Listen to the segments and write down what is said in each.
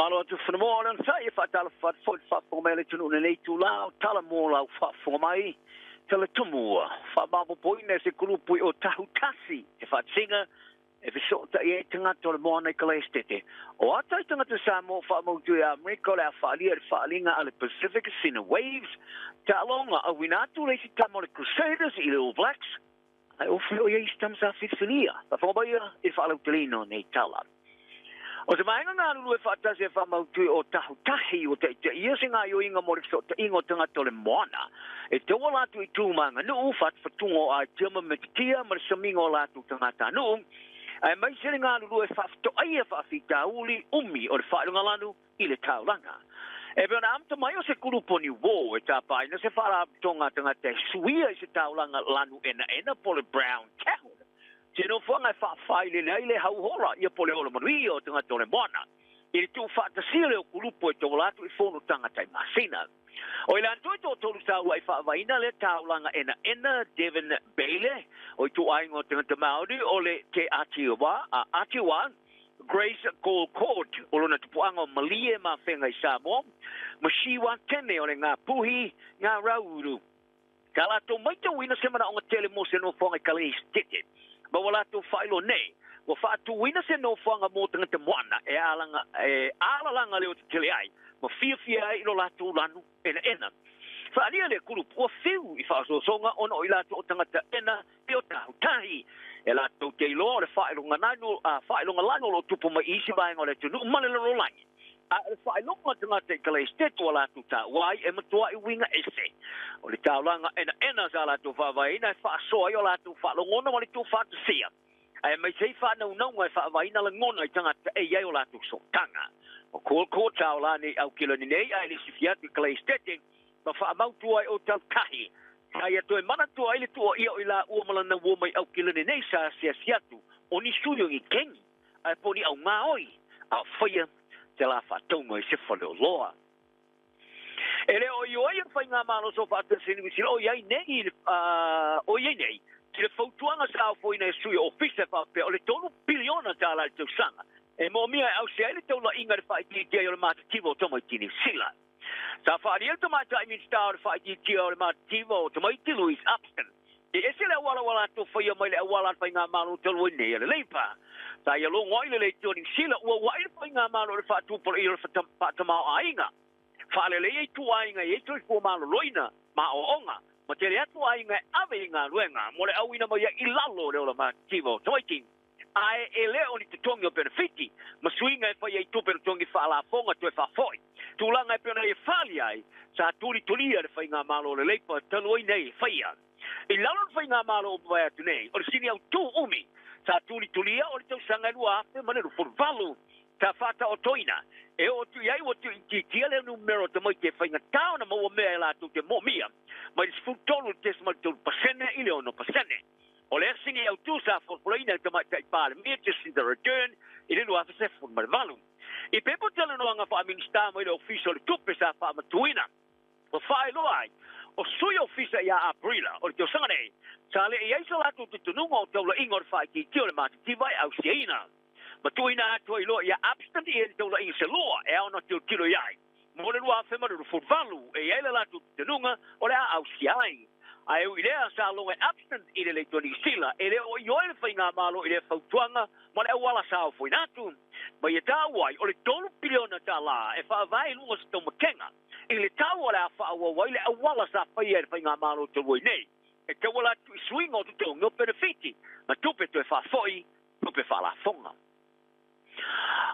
Faamalo atu Fonomoa o le onosai e faatalofa atu foi i le faafofoga mai a le atunuu i lenei itula o tala mo lau faafofoga mai. Tala tumu faamaopoopoina e se kulupu i Ōtahutasi te faatasiga e fesootai ai tagata o le moana i Kalaesetete. O ata i tagata Samoa faamautu i Amerika o le a faaalia i le faaaliga a le Pacific Cine Waves taaloga auina atu le isi tama o le Crusaders i le All Blacks ae ofi o i ai isi tama sa filifilia. Faafofoga maia i le faalauteleina o nei tala. O se vaega galulue faatasi e faamautu i Ōtahutahi ua taitaia se gaoioiga mo le fesootaiga o tagata o le moana e tauala atu i tu ma aganuu, fatufatuga o aitia ma metotia ma le samiga o latou tagatanuu, aemaise le galulue faafetoaia faafitauli umi o le faailogalanu i le taulaga. E pei ona amata mai o se kulupu o Niu Wō e tapaina se faalapotopotoga a tagata e suia i se taulaga lanu enaena po o le Brown Town, Se nofoaga e faafailele ai le hauhola ia po o le ola manuia o tagata o le moana i le tuufaatasia lea o kulupu e tauala atu i fonotaga tai masina. O i latou e toatolu sa uluai faavaina lea taulaga enaena Devin Baile o ituaiga o tagata Maori o le Te Atiwa, Atiwa, Grace Colcord o lona tupuaga o Malie ma Afega i Samoa, ma Shiwa Tene o le Ngāpuhi, Ngā Rauru. Sa latou maitauina se manaoga tele mo se nofoaga i Kaleisitete, ma ua latou faailoa nei, ua faatuina se nofoaga mo tagata moana e alanga, e alalaga leotetele ai ma fiafia ai i lo latou lanu enaena. Faaalia le kulupu ua fiu i faaosoosoga ona o i latou o tagata ena e o tahutahi. E latou te iloa o le faailogalanu, faailogalanu o lo o tupu mai i isi vaega o le atunuu ma le lalolagi. A o le faailoga tagata i Kalaisiteto ua latou taua ai e matuai uiga ese. O le taulaga enaena sa latou faavaeina e faasoa ai o latou faalogona ma le tuufaatasia, aemaise ai faanaunauga e faavaeina lagona i tagata e i ai o latou sootaga. O Call Kota o la nei Aukilani nei ae le sifia atu i Kalaisitete ma faamautu ai o tautahi. Sa ia toe manatua ai le tuuaia o i laua ma lana uo mai Aukilani nei sa asiasi atu o ni sui o ni kengi ae po o ni augaoi a o faia te la faatauga i se faleoloa. E le o ioe ia faigamalo soofaatasi a Niu Sila o i ai nei o i ai nei i le fautuaga sa ofoina e sui o ofisa e faapea o le $3 piliona tala i le tausaga e moomia e ausia ai le taulaiga i le faaitiitia ai o le matitiva o tamaiti Niu Sila. Sa faaalia le tamaitai Minisita o le Faaitiitia o le Matitiva o Tamaiti Louise Upston e ese le auala ua latou faia mai le auala a le faigamalo talu ai nei a le Labour. Sa ia logo ai le leitio a Niu Sila ua ua'i le faigamalo i le faatupulaia o le faatamaoaiga. Faaleleia ituaiga e i ai soifua maloloina ma aoaoga ma tele atu aiga e ave i galuega mo le auina mai ai i lalo o le ola matitiva o tamaiti. Ae e le o ni totogi o penefiti ma suiga e fai ai tupe totogi faalafoga toe faafoi. Tulaga e pei ona ia fali ai, sa tulitulia le faigamalo o le Labour talu ai nei e faia. I lalo o le faigamalo ua mavae atu nei, o le sini autū umi sa tulitulia o le tausaga e 2028 sa faataotoina e oo atu i ai ua tuuitiitia le numera o tamaiti e faigata ona maua mea e latou te moomia mai le 13.3% i le 6%. O le sini autū sa folafolaina e le Tamaitai Palemia Jacinda Ardern i le 2018. I pepa talanoaga faa-Minisita mai le Ofisa o le Tupe sa faamatuina, ua faailoa ai, o sui ofisa ia Aperila o le tausaga nei, sa le i ai so latou tutunuga o taulaiga o le faaitiitia o le matitiva e ausiaina. Ma tuuina atu ai loa ia Upston i le taulaiga se lua e ao ona tilotilo i ai. Mo le 2028 e i ai le latou tutunuga o le a ausia ai. Ae ui i lea, sa logo e Upston i le leitio Niu Sila e le o ioe le faigamalo i lea fautuaga ma le auala sa ofoina atu. Ma ia taua ai, o le $3 piliona e faavae i luga o se taumatega i le tau o le a faaauau ai le auala sa faia e le faigamalo talu ai nei e tauala atu i suiga o totogi o penefiti ma tupe toe faafoi tupe faalafoga.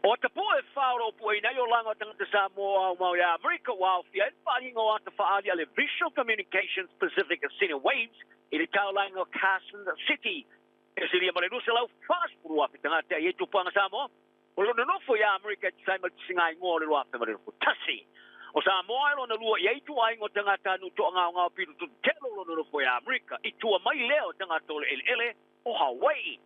O atapua e fa o lo o pueina ai olaga o tagata Samoa o aumau ia Amerika ua aofia ai le faaaliga o ata faaali a le Visual Communications Pacific Cine Waves i le taulaga o Carson City e silia ma le 240,000 tagata e i ai tupuaga Samoa o lo o nonofo ia Amerika e tusa ai ma le tusiga igoa o le 2021. O Samoa e lona lua i ai ituaiga o tagata anu toagaogao pito tutelo o lo o nonofo ia Amerika i tua mai lea o tagata o le eleele o Hawaii.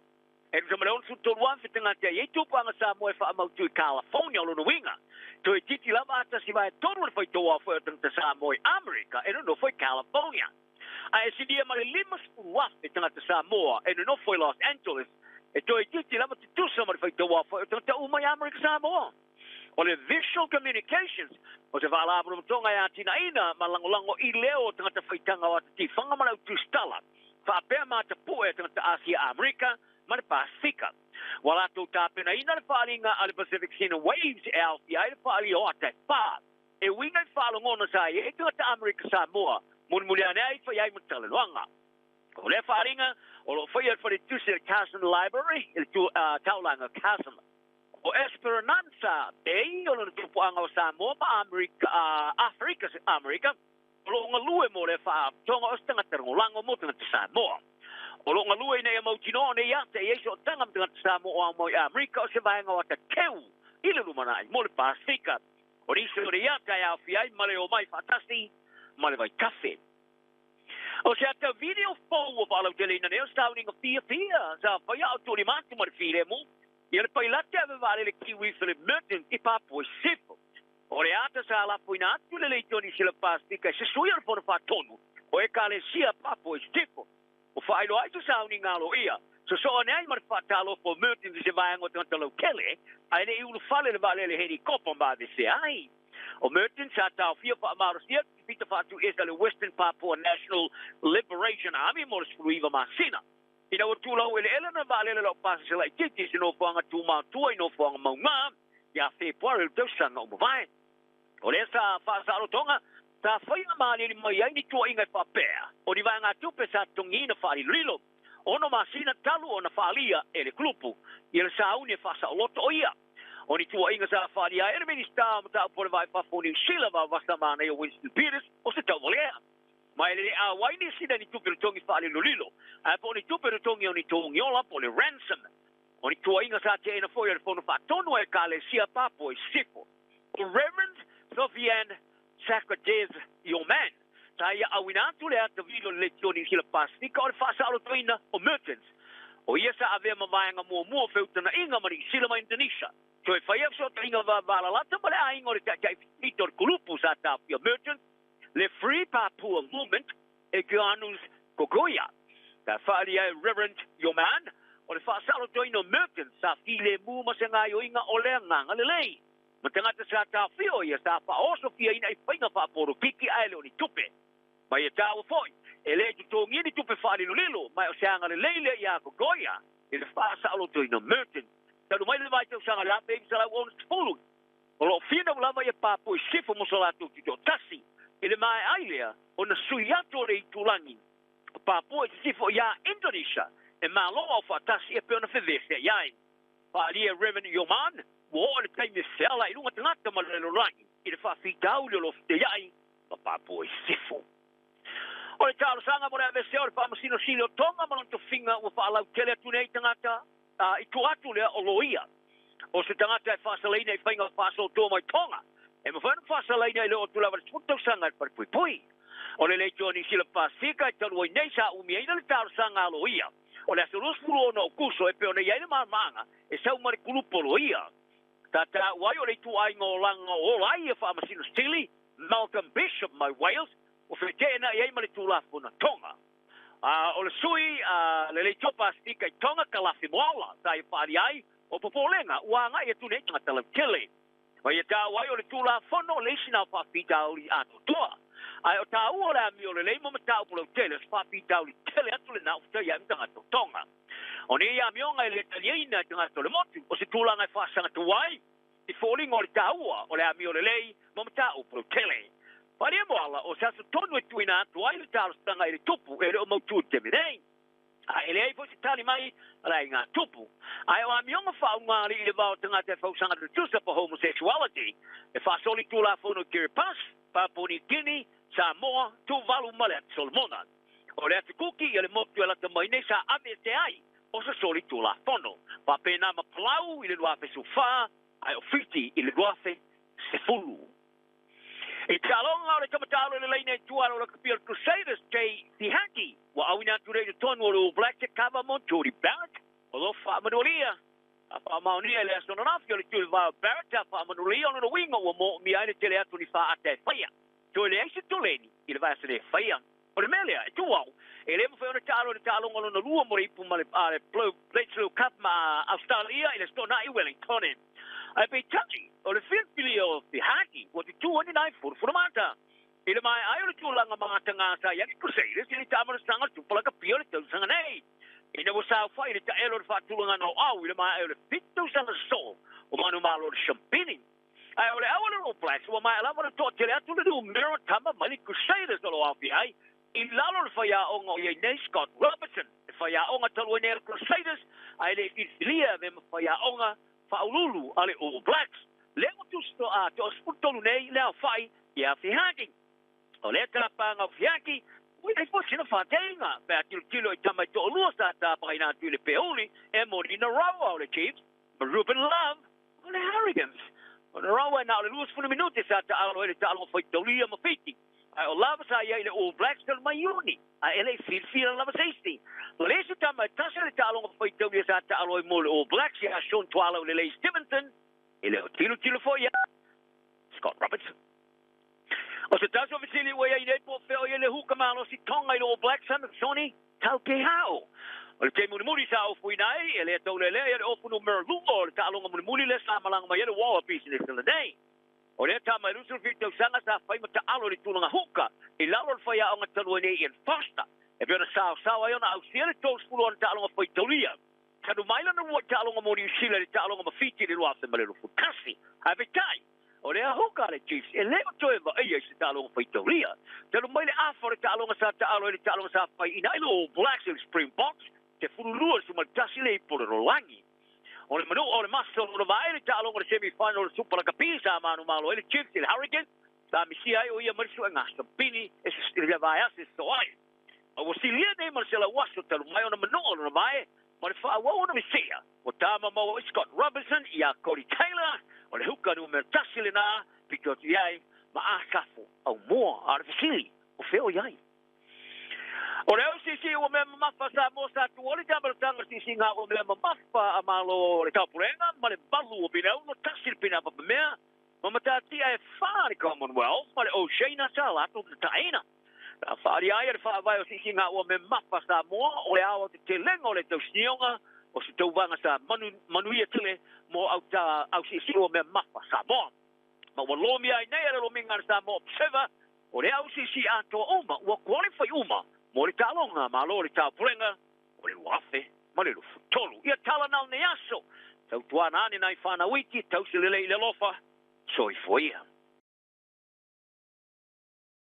E tusa ma le 63,000 tagata e i ai tupuaga Samoa e faamautu i California o lona uiga, toeitiiti lava a tasi vae tolu o le faitauao foi o tagata Samoa i Amerika e nonofo i California. Ae silia ma le 50,000 tagata Samoa e nonofo i Los Angeles, e toeitiiti lava tutusa ma le faitauao foi o tagata uma i Amerika Samoa. O le Visual Communications, o se faalapotopotoga e atinaeina ma lagolago i leo o tagata faitaga o ata tifaga ma le au tusitala, faapea ma ata pue a tagata Asia Amerika ma le Pasefika. Ua latou tapenaina le faaaliga a le Pacific Cine Waves e aofia ai le faaalia o ata e fa e uiga i faalogona sa i ai tagata Amerika Samoa mulimuli ane ai fai ai ma talanoaga. O lea faaaliga o lo o faia e le faletusi a le Carson Library i le taulaga Carson. O Esperanza Bay o lona tupuaga o Samoa ma Amerika, Aferika Amerika, o lo o galue mo lea faapotoga o se tagata lagolago mo tagata Samoa. O lo o galue ina ia mautinoa o nei ata e i ai sootaga ma tagata Samoa o ao mai Amerika o se vaega o ata teu i le lumanai mo le Pasefika. O nisi o nei ata e aofia ai ma le omai faatasi ma le vaitafe. O se ata video fou ua faalauteleina nei o se sauniga fiafia sa faia a o tuulima atu ma le filemu ia le pailate ave vaalele Kiwi Philip Merton i Papua i Sisifo. O le ata sa lafoina atu le leitoni i sila Pasefika e se sui o le Fono Faatonu o Ekalesia Papua i Sisifo. Ua faailoa ai se sauniga aloaia sosoo ane ai ma le faatalofa o Merton i se vaega o tagata lautele ae le i ulufale le vaalele helikopa ma aveesea ai. O Merton sa taofia faamalosia le pita faatuiesa a le Western Papua National Liberation Army mo le 19 masina. Ina ua tulau eleele na vaalele lau pasese laitiiti i se nofoaga tumātua i nofoaga maugā ia Fepuari o le tausaga ua mavae. O lea sa faasaolotoga, sa faia malieli mai ai ni tuuaiga e faapea, o ni vaegatupe sa totogiina faalilolilo, 6 masina talu ona faalia e le kulupu ia le sauni e faasaoloto o ia. O ni tuuaiga sa faalia ai e le Minisita o Mataupu o le Va i Fafo o Niu Sila vavasa manaia Winston Peters o se tauvalea. Ma e le auai nisi na ni tupe totogi faalilolilo, ae po o ni tupe totogi o ni togiola po o le ransom. O ni tuuaiga sa teena foi e le Fono Faatonu a Ekalesia Papua i Sisifo. O Reverend Sofiane Sacrediz Yoman sa ia auina atu le ata vili o le Leitioni i Sila Pasefika o le faasaolotoina o Mertens. O ia sa avea ma vaega muamua o feutagaiga ma Niu Sila ma Indonesia. Toe faia fesootaiga vavalalata ma le aiga o le taitai fito o le kulupu sa taofia Mertens, le Free Papua Movement e Keanus Kogoya. Sa faaali ai Reverend Yoman o le faasaolotoina o Mertens sa filemu ma se gaoioiga o le agaga lelei. Ma tagata sa taofia o ia sa faaosofiaina i faiga faapolokiki ae le o ni tupe. Ma ia taua foi, e le totogia ni tupe faalilolilo, ma o se agalelei lea iā Kogoya i le faasaolotoina o Mertens. Talu mai le vaitausaga 1960, o lo o finau lava ia Papua i Sisifo mo so latou tutoatasi i le maea ai lea ona sui atu o le itulagi o Papua i Sisifo iā Indonesia e malo aufaatasi e pei ona feveseai ai. Faaalia Reverend Yoman, ua oo le taimi e feala i luga tagata ma le lalolagi i le faafitauli o lo o feteiai ma Papua i Sisifo. O le talosaga mo le aveesea o le Faamasino Sili o Tonga ma lona tofiga ua faalautele atu nei tagata i tua atu lea o loia. O se tagata e faasalaina i faiga faasoatoa mai Tonga, e mafai ona faasalaina i le oo atu lava i le 10 tausaga i le falepuipui. O le leitioa Niu Sila Pasefika e talu ai nei sa umiaina le talosaga a loia o le aso 26 o Aokuso e pei ona i ai le malamalamaaga e sau ma le kulupu o loia. Sa taua ai o le ituaiga olaga o ola ai ia Faamasino Sili Malcolm Bishop mai Wales ua feteenai ai ma le Tulafono Tonga. A o le sui a le leitioa Pasefika i Tonga Kalafi Moala sa ia faalia ai o popolega ua agai atu nei tagata lautele. Ma ia taua ai o le Tulafono le isi na o faafitauli atoatoa. Ae o taua o le amio lelei ma mataupu lautele o se faafitauli tele atu lena ua fetaia ai ma tagata o Tonga. O nei amioga e le taliaina e tagata o le motu, o se tulaga e faasagatua ai i foliga o le taua o le amio lelei ma mataupu lautele. Faaalia Moala o se aso tonu e tuuina atu ai le talosaga i le tupu e le o mautu i le taimi nei. A e leai foi se tali mai a le aiga tupu. Ae o amioga faauuga-alii i le va o tagata e fausaga tutusa po homosexuality e faasoli Tulafono i Kiribati, Papua New Guinea, Samoa, Tuvalu ma le Atu Solomona. O le Atu Kuki ia le motu e lata mai nei sa aveese ai o se soli Tulafono. Faapena ma Palau i le 2014 ae o Fiti i le 2010. I te aloga o le tamatalo i le laina i tua o le lakapi o le Crusaders, Jay Fihaki, ua auina atu lea i totonu o le All Blacks e kava mo Jordie Barrett. O lo faamanualia a faamaonia i le aso ananafi o le tuivai o Barrett a faamanualia o lona uiga ua moomia ai le tele atu ni faaata e faia. Toe leai se toleni i le vaiaso nei e faia. O le mea lea, e tu au, e le mafai ona taalo i le taaloga lona lua mo le ipu ma le Bledisloe Cup ma Australia i le Aso Toonai i Wellington. Ae peitai, o le filifili o Fihaki, ua tutū ai ni nai furafuramata. I le maea ai o le tulaga matagā sa i ai le Crusaders i le taamalasaga o le Tupa Lakapi o le tausaga nei. Ina ua saofai i le taelo o le faatulagaga o au i le maea o le 7 tausaga sosoo o manumalo o le Champini. Ae o le au a le All Blacks ua maea lava ona toatele atu le numera o tama mai le Crusaders o lo o aofia ai i lalo o le faiaoga o i ai nei Scott Robertson, le faiaoga talu ai nei a le Crusaders ae le i filifilia e avea ma faiaoga faauluulu a le All Blacks. Lea ua tusi toa 13 nei le aofai ia Fihaki. O lea tapaga o Fihaki, ua i ai foi sina faateiga pe a tilotilo i tama e toalua sa tapagaina atu i le peuli e Morena Roa o le Chiefs ma Ruben Love o le Hurricanes. O Roa na o le 20 minute sa taalo ai le taaloga faitaulia ma Fiti. Ae o Love sa i ai i le All Blacks talu mai Iuni, ae e le i filifila lava se isi. O le isi tama e tasi le taaloga faitaulia sa taalo ai mo le All Blacks ia Sean Tualaulelei Stevenson, e le o tilotilo foi ia Scott Robertson. O se tasi o fesili ua i ai nei po o fea o i ai le huka malosi Tonga i le All Blacks Sonny Taukeiao. O le taimi mulimuli sa ofuina ai, e le taulelea ia le ofu numera 2 o le taaloga mulimuli lea sa malaga mai ai le Wallabies i le nei. O lea tama e 27 tausaga sa fai ma taalo i le tulaga huka i lalo o le faiaoga talu ai nei Ian Foster. E pei ona saosao ai ona ausia le 30 o ana taaloga faitaulia. Talu mai lana uluai taaloga mo Niu Sila i le taaloga ma Fiti i le 2021. Ae peitai, o lea huka a le Chiefs e le o toe vaaia i se taaloga faitaulia. Talu mai le afa o le taaloga sa taalo ai le taaloga sa fai ina ai le All Blacks i le Springboks, 12-11 le ipu o le rolagi. O le manua o le maso o lona vae le taaloga o le semi-final o le Super Lakapi sa manumalo ai le Chiefs i le Hurricanes, sa misia ai o ia mai le suega Sabini e le vaease sosoo ai. A ua silia nei ma le 100 aso talu mai ona manua o lona vae ma le faaauau ona misia. Ua tamamau ai Scott Robertson iā Codie Taylor, o le huka numera 1 lenā, pito atu i ai ma Asafo Aumua. A o le fesili, o fea o i ai? O le au siisii ua mea mamafa Samoa sa tua le tamalataga siisiiga ua mea mamafa a Malo o le Taupulega ma le 8 o Pinauno tasi le pina papamea ma matatia e 4 le Commonwealth ma le Oceania sa latou tataaina. Sa faaalia ai e le faavae o siisiiga ua mea mamafa Samoa o le ao tetelega o le tausinioga o se tauvaga sa manuia tele mo au siisii ua mea mamafa Samoa. Ma ua lomia ai nei e le lomiga a le Samoa Observer o le au siisii atoa uma ua qualify uma mo le taaloga Malo o le Taupulega o le 2023. Ia tala na o nei aso, tautuana ane nai whanau iti, tausi lelei i le alofa, soifua ia.